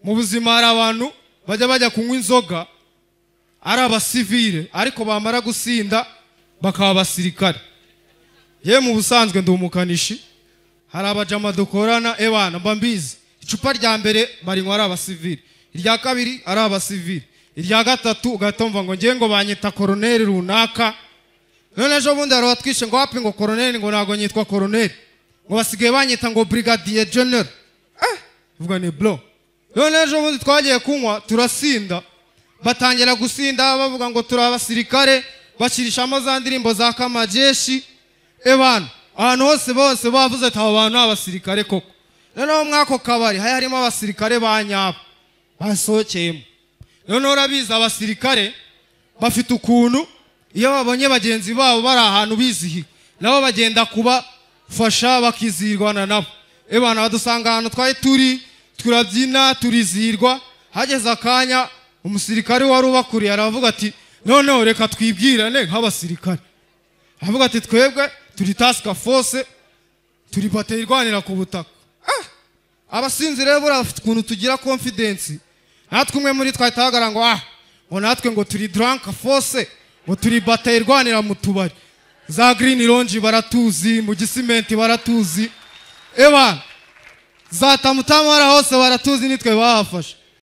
Mu buzima hari abantu bajya kunywa inzoga ari abasivile, ariko bamara gusinda bakaba abasirikare. Ye mu busanzwe ndi umukanishi, hari abajama dukorana, ebana mba mbizi. Icupa rya mbere barinywa ari abasivile, irya kabiri ari abasivile, irya gatatu ugahita wumva ngo ngiye ngo banyita koroneri runaka. None ejo bundi hari uwatwishe ngo wapi ngo koroneri, ngo ntabwo nyitwa koroneri, ngo basigaye banyita ngo brigadier general. Vuga ni bro. None ejo bundi twagiye kunywa turasinda, batangira gusinda bavuga ngo turi abasirikare, bashyirishamo za ndirimbo za kamajeshi. Ebana ahantu hose bose bavuze ati aba bantu ni abasirikare koko. Noneho mwako kabari hari harimo abasirikare ba nyabo basohokeyemo. Noneho urabizi abasirikare bafite ukuntu iyo babonye bagenzi babo bari ahantu bizihiwe nabo bagenda kubafasha bakizihirwana nabo. Ebana badusanga ahantu twari turi turabyina turizihirwa. Hageze akanya umusirikare wari ubakuriye aravuga ati noneho reka twibwirane nk'abasirikare. Aravuga ati twebwe turi task force, turi bataye irwanira ku butaka. Abasinzi rero buriya bafite ukuntu tugira confidence. Natwe umwe muri twahita ahagarara ngo ngo natwe ngo turi drunk force, ngo turi bataye irwanira mu tubari. Za Green Lounge baratuzi, mu Gisimenti baratuzi. Eba za Tamutamu hose baratuzi, nitwe bahafashe.